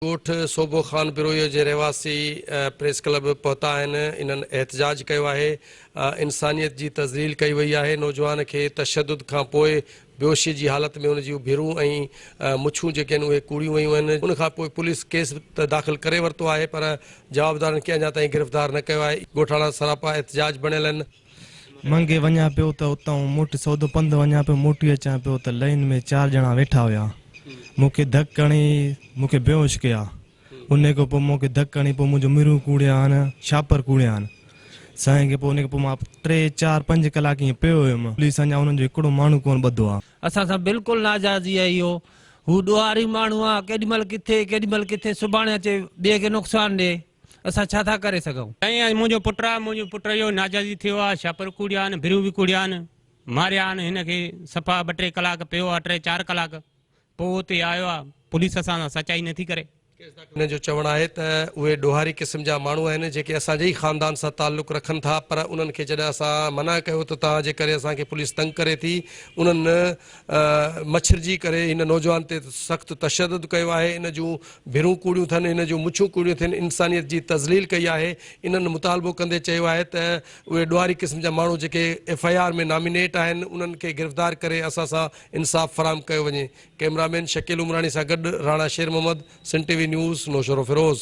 ڳوٺ صوبو خان بروهيء جي رهواسي پريس ڪلب پهتا آهن، انهن احتجاج ڪيو آهي، انسانيت جي تذليل ڪئي وئي آهي، نوجوان کي تشدد کان پوء بيهوشي جي حالت ۾ ان جون ڀرون ۽ مڇون جيڪي آهن اهي ڪوڙيون ويون آهن، ان کان پوء پوليس ڪيس ته داخل ڪري ورتو آهي پر جوابدارن کي اڃا تائين گرفتار نه ڪيو آهي، ڳوٺاڻا سراپا احتجاج بڻيل آهن. منگي وڃان پيو ته اتان موٽي سودو پنڌ وڃان پيو موٽي اچان پيو ته لئين ۾ چار ڄڻا ويٺا هيا مون کي ڌڪ هڻي مون کي بيهوش ڪيا انهي کان پوء مون کي ڌڪ هڻي پوء منهنجو مرون ڪوڙيا آهن شاپر ڪوڙيا آهن سائين کي پوء انهي کان پوء مان ٽي چار پنج ڪلاڪ ائين پيو هيم پوليس اڃا انهن جو هڪڙو ماڻهو ڪونه ٻڌو آ. اسان سان بلڪل ناجائزي آهي اهو هو ڏوهاري ماڻهو آ ڪيڏي مهل ڪٿي ڪيڏي مهل ڪٿي سڀاڻي اچي ٻئي کي نقصان ڏي. اسان ڇا ٿا ڪري سگهون. سائين اڄ منهنجو پٽ آ منهنجو پٽ اهو ناجائزي ٿيو آ شاپر ڪوڙيا آهن ڀريون به ڪوڙيا آهن ماريا آهن هن کي صفا ٻه ٽي ڪلاڪ پيو آ ٽي چار ڪلاڪ پوء اتي آيو آ پوليس اسان سان سچائي نٿي ڪري. انهن جو چوڻ آهي ته اهي ڏوهاري قسم جا ماڻهو آهن جيڪي اسان جي ئي خاندان سان تعلق رکن ٿا پر انهن کي جڏهن اسان منع ڪيو ته توهان جي ڪري اسان کي پوليس تنگ ڪري ٿي انهن مڇرجي ڪري هن نوجوان تي سخت تشدد ڪيو آهي ان جون ڀرون ڪوڙيون ٿن، هن جون مڇون ڪوڙيون ٿين، انسانيت جي تذليل ڪئي آهي، انهن مطالبو ڪندي چيو آهي ته اهي ڏوهاري قسم جا ماڻهو جيڪي ايف I R ۾ nominate آهن انهن کي گرفتار ڪري اسان سان انصاف فراهم ڪيو وڃي، ڪئميرا مين شڪيل عمراڻي سان گڏ Rana Sher Muhammad, Sindh T V news, Naushahro Feroze.